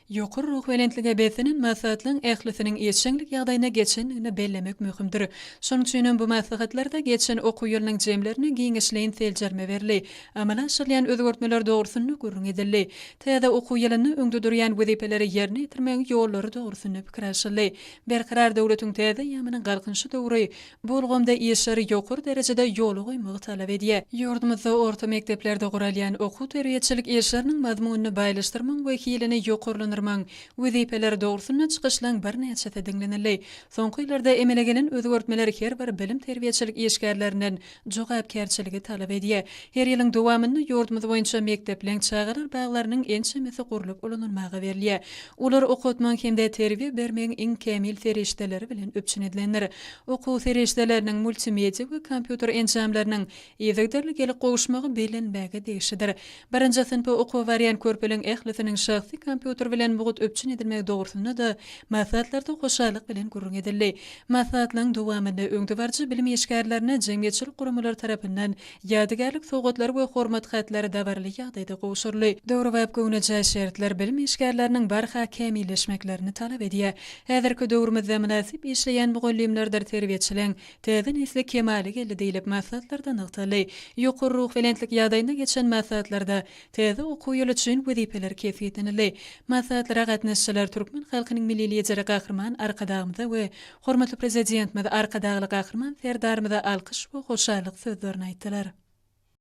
Ýokary ruhubelentlige beslenen maslahatlaryň ählisiniň işjeňlik ýagdaýynda geçendigini bellemek möhümdir. Şonuň üçin hem bu maslahatlarda geçen okuw ýylynyň jemlerine giňişleýin seljerme berildi, amala aşyrylýan özgertmeler dogrusynda gürrüň edildi. Täze okuw ýylynda öňde durýan wezipeleri ýerine ýetirmegiň ýollary dogrusynda pikir alşyldy. Berkarar döwletiň täze eýýamynyň Galkynyşy döwri Bu ulgamda işleri ýokary derejede ýola goýmagy talap edýär. Ýurdumyzda orta mekdeplerde guralýan okuw-terbiýeçilik işleriniň mazmunyny baýlaşdyrmagyň we hilini ýokarlandyrmagyň wezipeleri dogrusynda çykyşlaryň birnäçesi diňlenildi. Soňky ýyllarda emele gelen özgertmeler her bir bilim-terbiýeçilik işgärlerinden jogapkärçiligi talap edýär. Her ýylyň dowamynda ýurdumyz boýunça mekdepleň, çagalar baglarynyň ençemesi gurlup ulanylmaga berilýär. Olar okatmagyň hem-de terbiýe bermegiň iň kämil serişdeleri bilen üpjün edilendir. Okuw serişdeleriniň, multimediýa we kompýuter enjamlarynyň yzygiderli gelip gowuşmagy bellenmäge degişlidir. Birinji synpa okuwa barýan körpeleň ählisiniň şahsy kompýuter bilen mugt üpjün edilmegi dogrusynda-da maslahatlarda hoşallyk bilen gürrüň edildi. Maslahatlaryň dowamynda öňdebaryjy bilim işgärlerine jemgyýetçilik guramalary tarapyndan ýadygärlik sowgatlary we hormat hatlary dabaraly ýagdaýda gowşuryldy. Döwrebap göwnejaý şertler bilim işgärleriniň barha kämilleşmeklerini talap edýär. Häzirki döwrümizde mynasyp işleýän mugallymlardyr terbiýeçileň Täze nesli kemala geldi diýlip, maslahatlarda nygtaldy. Ýokary ruhubelentlik ýagdaýynda geçen maslahatlarda täze okuw ýyly üçin wezipeler kesgitlenildi. Maslahatlara gatnaşyjylar türkmen halkynyň Milli Lideri Gahryman Arkadagymyza we hormatly Prezidentimiz Arkadagly Gahryman Serdarymyza alkyş we hoşallyk sözlerini aýtdylar.